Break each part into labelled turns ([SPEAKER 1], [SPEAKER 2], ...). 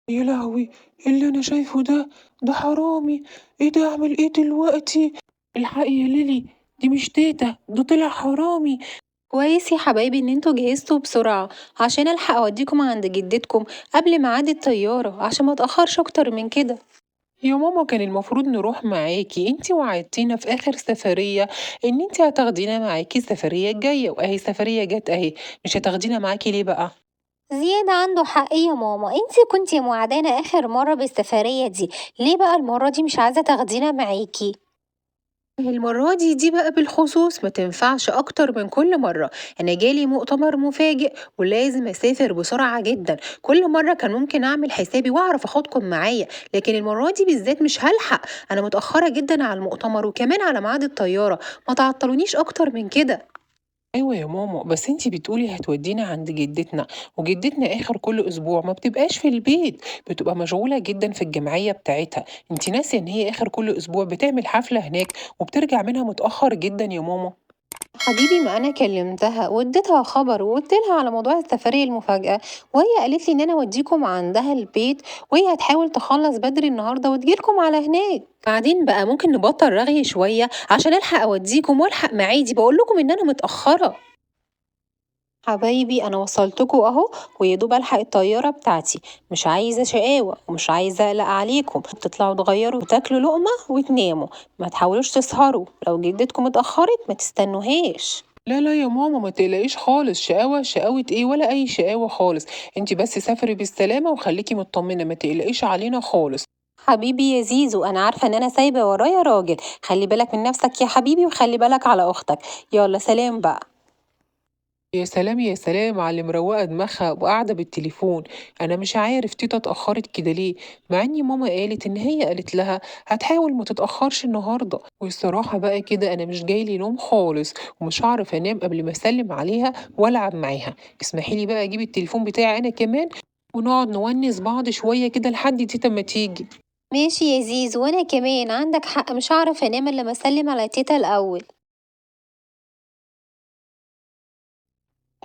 [SPEAKER 1] يا لهوي، إيه اللي أنا شايفه ده؟ ده حرامي! إيه ده؟ أعمل إيه دلوقتي؟ الحقي يا ليلي، دي مش تيتا، ده طلع حرامي.
[SPEAKER 2] كويس يا حبايبي ان انتوا جهزتوا بسرعة عشان الحق اوديكم عند جدتكم قبل ميعاد الطيارة عشان ما اتأخرش اكتر من كده.
[SPEAKER 1] يا ماما كان المفروض نروح معاكي، انتي وعدتينا في آخر سفرية ان انتي هتاخدينا معاكي السفرية الجاية، واهي السفرية جت اهي، مش هتاخدينا معاكي ليه بقى؟
[SPEAKER 2] زياد عنده حق يا ماما، انتي كنتي موعدانا اخر مرة بالسفرية دي، ليه بقى المرة دي مش عايزة تاخدينا معاكي؟ المرة دي بقى بالخصوص ما تنفعش أكتر من كل مرة، أنا جالي مؤتمر مفاجئ ولازم أسافر بسرعة جدا. كل مرة كان ممكن أعمل حسابي وأعرف أخدكم معايا، لكن المرة دي بالذات مش هلحق، أنا متأخرة جدا على المؤتمر وكمان على ميعاد الطيارة، ما تعطلونيش أكتر من كده.
[SPEAKER 1] أيوة يا ماما، بس انتي بتقولي هتودينا عند جدتنا، وجدتنا آخر كل أسبوع ما بتبقاش في البيت، بتبقى مشغولة جدا في الجمعية بتاعتها. انتي ناسية ان هي آخر كل أسبوع بتعمل حفلة هناك وبترجع منها متأخر جدا يا ماما.
[SPEAKER 2] حبيبي ما أنا كلمتها واديتها خبر وقلت لها على موضوع السفرية المفاجأة، وهي قالت لي إن أنا أوديكم عندها البيت، وهي هتحاول تخلص بدري النهاردة وتجيلكم على هناك.
[SPEAKER 1] بعدين بقى ممكن نبطل رغي شوية عشان ألحق أوديكم وألحق معادي، بقول لكم إن أنا متأخرة.
[SPEAKER 2] حبايبي أنا وصلتكم أهو، ويا دوب ألحق الطيارة بتاعتي، مش عايزة شقاوة ومش عايزة أقلق عليكم، تطلعوا تغيروا وتاكلوا لقمة وتناموا، ما تحاولوش تسهروا، لو جدتكم اتأخرت ما تستنوهاش.
[SPEAKER 1] لا لا يا ماما ما تقلقيش خالص، شقاوة شقاوة ايه ولا أي شقاوة خالص، انتي بس سافري بالسلامة وخليكي مطمنة، ما تقلقيش علينا خالص.
[SPEAKER 2] حبيبي يا زيزو، أنا عارفة إن أنا سايبة ورايا راجل، خلي بالك من نفسك يا حبيبي وخلي بالك على أختك. يلا سلام بقى.
[SPEAKER 1] يا سلام يا سلام على اللي مروقه دماغها وقاعده بالتليفون. انا مش عارف تيتا اتاخرت كده ليه، مع اني ماما قالت ان هي قالت لها هتحاول ما تتاخرش النهارده. والصراحه بقى كده انا مش جايلي نوم خالص، ومش هعرف انام قبل ما اسلم عليها والعب معاها. اسمحي لي بقى اجيب التليفون بتاعي انا كمان ونقعد نونس بعض شويه كده لحد تيتا ما تيجي.
[SPEAKER 2] ماشي يا زيزو، وانا كمان عندك حق، مش هعرف انام الا لما اسلم على تيتا الاول.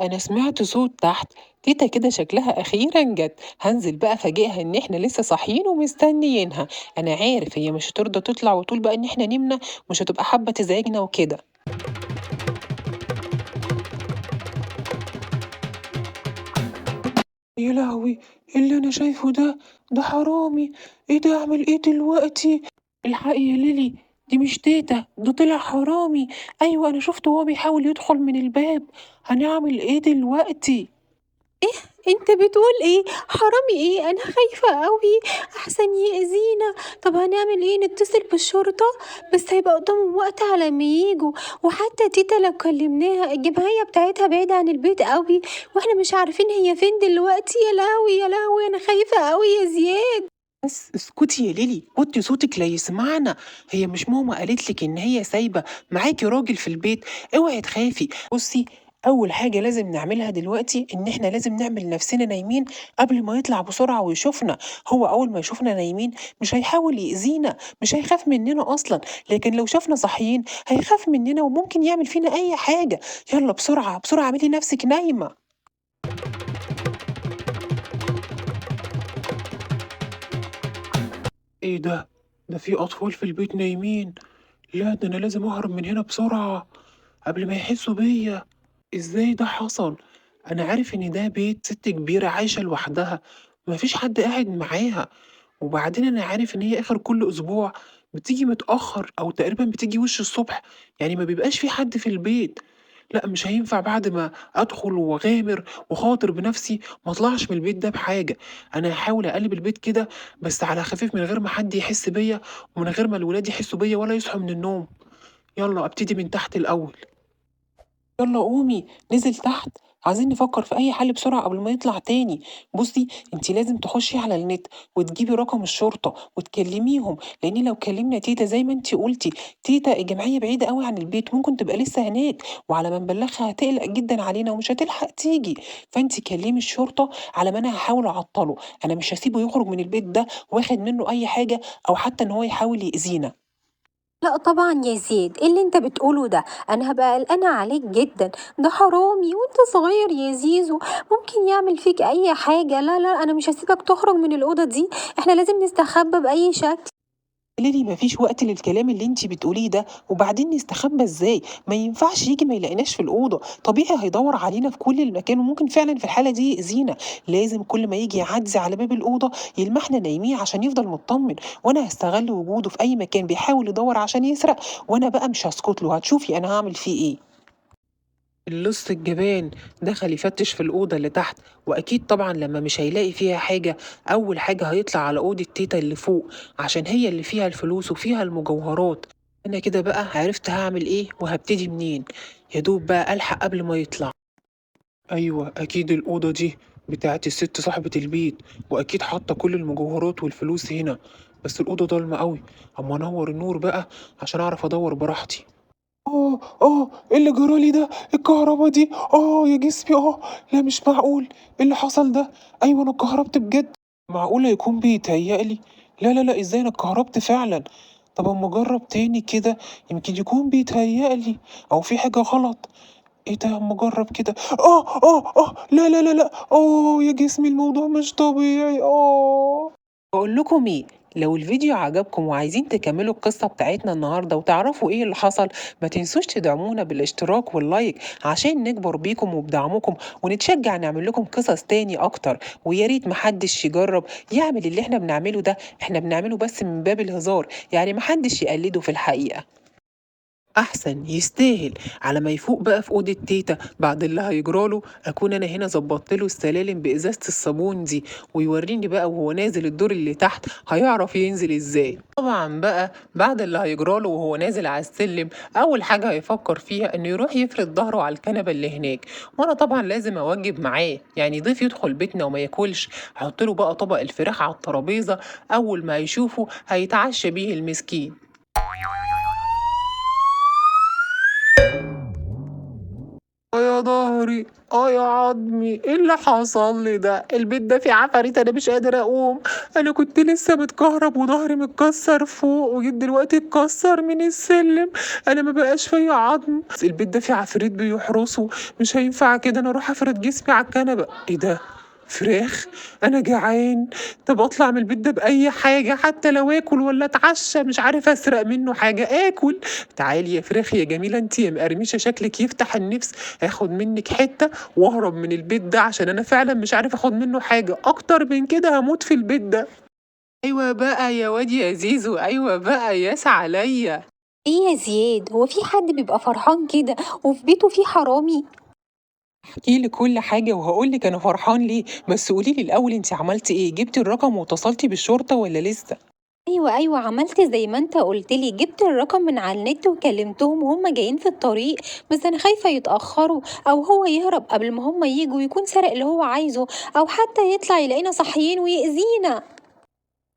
[SPEAKER 1] أنا سمعت صوت تحت، تيتا كده شكلها أخيرا جت، هنزل بقى أفاجئها إن إحنا لسه صاحيين ومستنيينها. أنا عارف هي مش هترضى تطلع وتقول بقى إن إحنا نمنا، مش هتبقى حابة تزعجنا وكده. يا لهوي، إيه اللي أنا شايفه ده؟ ده حرامي! إيه ده؟ أعمل إيه دلوقتي؟ الحقي يا ليلي، دي مش تيتا، ده طلع حرامي. أيوة أنا شفته وهو بيحاول يدخل من الباب، هنعمل إيه دلوقتي؟
[SPEAKER 2] إيه؟ انت بتقول ايه؟ حرامي ايه؟ انا خايفة قوي احسن يأذينا. طب هنعمل ايه؟ نتصل بالشرطة؟ بس هيبقى قدامهم وقت على ما ييجوا، وحتى تيتا لو كلمناها الجمعية بتاعتها بعيدة عن البيت قوي، واحنا مش عارفين هي فين دلوقتي. يا لهوي يا لهوي، انا خايفة قوي يا زياد.
[SPEAKER 1] بس اسكتي يا ليلي، وطي صوتك لا يسمعنا. هي مش ماما قالت لك ان هي سايبه معاكي راجل في البيت؟ اوعي تخافي. بصي، اول حاجه لازم نعملها دلوقتي ان احنا لازم نعمل نفسنا نايمين قبل ما يطلع بسرعه ويشوفنا. هو اول ما يشوفنا نايمين مش هيحاول يأذينا، مش هيخاف مننا اصلا، لكن لو شافنا صاحيين هيخاف مننا وممكن يعمل فينا اي حاجه. يلا بسرعه بسرعه، اعملي نفسك نايمه. ايه ده؟ ده في اطفال في البيت نايمين. لا ده انا لازم اهرب من هنا بسرعه قبل ما يحسوا بيا. ازاي ده حصل؟ انا عارف ان ده بيت ست كبيره عايشه لوحدها، مفيش حد قاعد معاها، وبعدين انا عارف ان هي اخر كل اسبوع بتيجي متاخر او تقريبا بتيجي وش الصبح، يعني ما بيبقاش في حد في البيت. لا مش هينفع بعد ما ادخل واغامر وخاطر بنفسي ما اطلعش من البيت ده بحاجه. انا هحاول اقلب البيت كده بس على خفيف، من غير ما حد يحس بيا ومن غير ما الولاد يحسوا بيا ولا يصحوا من النوم. يلا ابتدي من تحت الاول. يلا قومي، نزل تحت، عايزين نفكر في اي حل بسرعه قبل ما يطلع تاني. بصي انتي لازم تخشي على النت وتجيبي رقم الشرطه وتكلميهم، لان لو كلمنا تيتا زي ما انتي قلتي، تيتا الجمعيه بعيده قوي عن البيت، ممكن تبقى لسه هناك، وعلى ما نبلغها هتقلق جدا علينا ومش هتلحق تيجي. فانتي كلمي الشرطه على ما انا هحاول اعطله، انا مش هسيبه يخرج من البيت ده واخد منه اي حاجه او حتى ان هو يحاول يأذينا.
[SPEAKER 2] لا طبعا يا زياد، ايه اللي انت بتقوله ده؟ انا هبقى قلقانة عليك جدا، ده حرامي وانت صغير يا زيزو، ممكن يعمل فيك اي حاجة. لا لا، انا مش هسيبك تخرج من الأوضة دي، احنا لازم نستخبى بأي شكل.
[SPEAKER 1] ليلي مفيش وقت للكلام اللي انتي بتقوليه ده، وبعدين نستخبى ازاي؟ ما ينفعش يجي ما يلاقيناش في الأوضة، طبيعي هيدور علينا في كل المكان، وممكن فعلا في الحالة دي يأذينا. لازم كل ما يجي يعدي على باب الأوضة يلمحنا نايمين عشان يفضل مطمن، وانا هستغل وجوده في أي مكان بيحاول يدور عشان يسرق، وانا بقى مش هسكت له، هتشوفي انا هعمل فيه ايه. اللص الجبان دخل يفتش في الأوضة اللي تحت، وأكيد طبعا لما مش هيلاقي فيها حاجة أول حاجة هيطلع على أوضة تيتا اللي فوق، عشان هي اللي فيها الفلوس وفيها المجوهرات. أنا كده بقى عرفت هعمل إيه وهبتدي منين، يا دوب بقى ألحق قبل ما يطلع. أيوة أكيد الأوضة دي بتاعت الست صاحبة البيت، وأكيد حاطة كل المجوهرات والفلوس هنا، بس الأوضة ضلمة قوي، أما أنور النور بقى عشان أعرف أدور براحتي. إيه اللي جرالي ده؟ الكهربا دي، يا جسمي، لا مش معقول، إيه اللي حصل ده؟ أيوة أنا اتكهربت بجد، معقولة يكون بيتهيألي؟ لا لا لا، إزاي أنا اتكهربت فعلا؟ طب أما أجرب تاني كده، يمكن يكون بيتهيألي أو في حاجة غلط. إيه ده؟ أما أجرب كده، لا لا لا لا، يا جسمي الموضوع مش طبيعي. بقول لكم إيه، لو الفيديو عجبكم وعايزين تكملوا القصة بتاعتنا النهاردة وتعرفوا ايه اللي حصل، ما تنسوش تدعمونا بالاشتراك وال like عشان نكبر بيكم وبدعمكم ونتشجع نعمل لكم قصص تاني اكتر. ويا ريت محدش يجرب يعمل اللي احنا بنعمله ده، احنا بنعمله بس من باب الهزار، يعني محدش يقلده في الحقيقة. احسن يستاهل على ما يفوق بقى في اوضة تيتا بعد اللي هيجراله، اكون انا هنا ظبطت له السلالم بازازه الصابون دي، ويوريني بقى وهو نازل الدور اللي تحت هيعرف ينزل ازاي. طبعا بقى بعد اللي هيجراله وهو نازل على السلم، اول حاجة هيفكر فيها انه يروح يفرد ظهره على الكنبة اللي هناك، وانا طبعا لازم اوجب معاه، يعني ضيف يدخل بيتنا وما ياكلش. هحط له بقى طبق الفراخ على الترابيزة، اول ما هيشوفه هيتعشى بيه المسكين. يا ظهري، يا عظمي، ايه اللي حصل لي ده؟ البيت ده فيه عفاريت، انا مش قادر اقوم، انا كنت لسه متكهرب وظهري متكسر فوق، وجيت دلوقتي اتكسر من السلم، انا ما بقاش فيا عظم، البيت ده فيه عفاريت بيحرسوا، مش هينفع كده، انا اروح افرد جسمي على الكنبة. ايه ده؟ فراخ؟ انا جعان، طب اطلع من البيت ده باي حاجة، حتى لو اكل ولا اتعشى، مش عارف اسرق منه حاجة، اكل. تعالي يا فراخ يا جميلة، انت يا مقرمشه شكلك يفتح النفس، هاخد منك حتة واهرب من البيت ده عشان انا فعلا مش عارف اخد منه حاجة اكتر من كده، هموت في البيت ده. ايوه بقى يا واد يا زيزو، ايوه بقى ياس عليا.
[SPEAKER 2] ايه يا زياد، هو في حد بيبقى فرحان كده وفي بيته في حرامي؟
[SPEAKER 1] احكي لي كل حاجة وهقول لك انا فرحان ليه، بس قولي لي الاول انت عملتي ايه؟ جبتي الرقم واتصلتي بالشرطة ولا لسه؟
[SPEAKER 2] ايوه عملت زي ما انت قلت لي، جبت الرقم من على النت وكلمتهم وهم جايين في الطريق، بس انا خايفة يتاخروا او هو يهرب قبل ما هم ييجوا، يكون سرق اللي هو عايزه، او حتى يطلع يلاقينا صاحيين ويأذينا.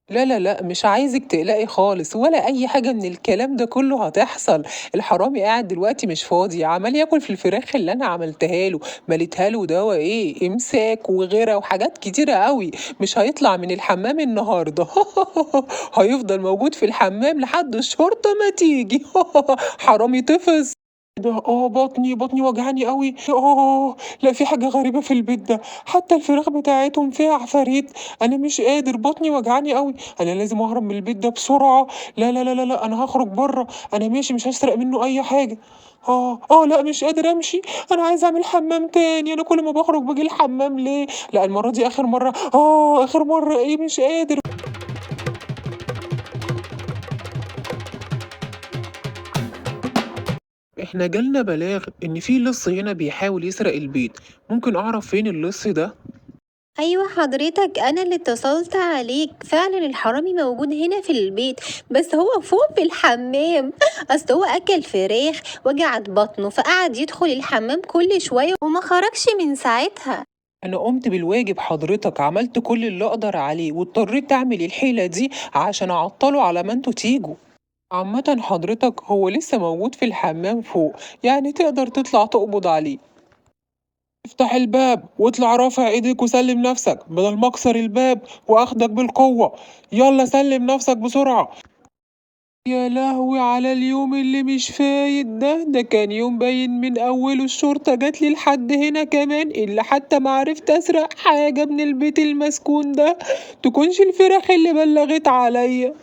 [SPEAKER 1] لا لا لا، مش عايزك تقلقي خالص، ولا اي حاجة من الكلام ده كله هتحصل. الحرامي قاعد دلوقتي مش فاضي، عمال ياكل في الفراخ اللي انا عملتها له، مليتها له دواء ايه، امساك وغيره وحاجات كتيرة قوي، مش هيطلع من الحمام النهارده. هيفضل موجود في الحمام لحد الشرطة ما تيجي. حرامي طفس ده. بطني وجعاني قوي. لا في حاجة غريبة في البيت ده، حتى الفراخ بتاعتهم فيها عفاريت، انا مش قادر، بطني وجعاني قوي، انا لازم اهرب من البيت ده بسرعة. لا لا لا لا لا، انا هخرج بره، انا ماشي، مش هسرق منه اي حاجة. لا مش قادر امشي، انا عايز اعمل حمام تاني، انا كل ما بخرج باجي الحمام ليه؟ لا المرة دي اخر مرة، اخر مرة، ايه مش قادر. احنا جالنا بلاغ ان في لص هنا بيحاول يسرق البيت، ممكن اعرف فين اللص ده؟
[SPEAKER 2] ايوه حضرتك، انا اللي اتصلت عليك، فعلا الحرامي موجود هنا في البيت، بس هو فوق في الحمام. اصل هو اكل فراخ وجعت بطنه، فقعد يدخل الحمام كل شوية وما خرجش من ساعتها.
[SPEAKER 1] انا قمت بالواجب حضرتك، عملت كل اللي اقدر عليه، واضطريت اعمل الحيلة دي عشان اعطله على ما انتوا تيجوا. عامة حضرتك هو لسه موجود في الحمام فوق، يعني تقدر تطلع تقبض عليه. افتح الباب واطلع رافع ايديك وسلم نفسك، بدل ما اكسر الباب واخدك بالقوة. يلا سلم نفسك بسرعة. يا لهوي على اليوم اللي مش فايت ده، ده كان يوم باين من أوله. الشرطة جاتلي لحد هنا كمان، اللي حتى ما عرفت أسرق حاجة من البيت المسكون ده، تكونش الفراخ اللي بلغت عليا.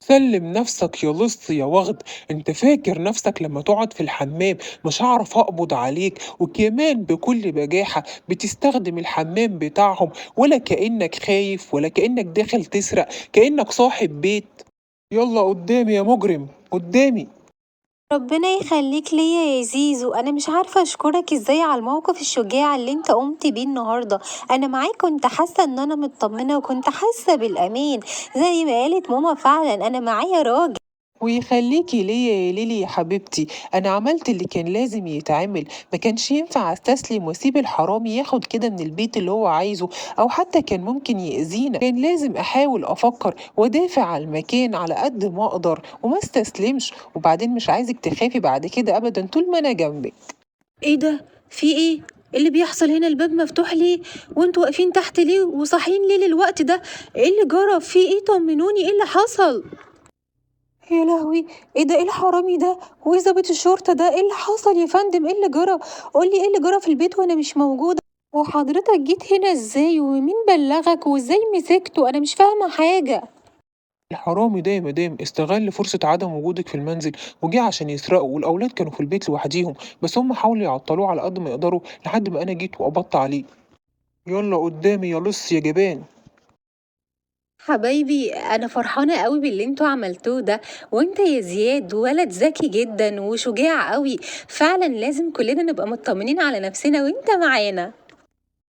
[SPEAKER 1] سلم نفسك يا لص يا وغد، انت فاكر نفسك لما تقعد في الحمام مش هعرف اقبض عليك؟ وكمان بكل بجاحة بتستخدم الحمام بتاعهم ولا كأنك خايف ولا كأنك داخل تسرق، كأنك صاحب بيت. يلا قدامي يا مجرم، قدامي.
[SPEAKER 2] ربنا يخليك ليا يا زيزو، انا مش عارفة اشكرك ازاي على الموقف الشجاع اللي انت قمت بيه النهاردة. انا معاك كنت حاسة ان انا مطمنة وكنت حاسة بالامان زي ما قالت ماما، فعلا انا معايا راجل.
[SPEAKER 1] ويخليكي ليا يا ليلي يا حبيبتي، انا عملت اللي كان لازم يتعمل، ما كانش ينفع استسلم واسيب الحرامي ياخد كده من البيت اللي هو عايزه، او حتى كان ممكن يأذينا. كان لازم احاول افكر وادافع على المكان على قد ما اقدر وما استسلمش. وبعدين مش عايزك تخافي بعد كده ابدا طول ما انا جنبك.
[SPEAKER 2] ايه ده؟ في ايه اللي بيحصل هنا؟ الباب مفتوح ليه؟ وانتوا واقفين تحت ليه؟ وصاحيين ليه للوقت ده؟ ايه اللي جرى؟ في ايه؟ طمنوني، ايه اللي حصل؟ يا لهوي، ايه ده؟ ايه الحرامي ده؟ وايه ظابط الشرطة ده؟ ايه اللي حصل يا فندم؟ ايه اللي جرى؟ قولي ايه اللي جرى في البيت وانا مش موجودة؟ وحضرتك جيت هنا ازاي؟ ومين بلغك؟ وازاي مسكته؟ انا مش فاهمة حاجة.
[SPEAKER 1] الحرامي ده يا مدام استغل فرصة عدم وجودك في المنزل وجه عشان يسرقه، والأولاد كانوا في البيت لوحديهم، بس هم حاولوا يعطلوه على قد ما يقدروا لحد ما أنا جيت وقبضت عليه. يلا قدامي يا لص يا جبان.
[SPEAKER 2] حبايبي، انا فرحانة قوي باللي انتوا عملتوه ده، وانت يا زياد ولد ذكي جدا وشجاع قوي، فعلا لازم كلنا نبقى مطمنين على نفسنا وانت معانا.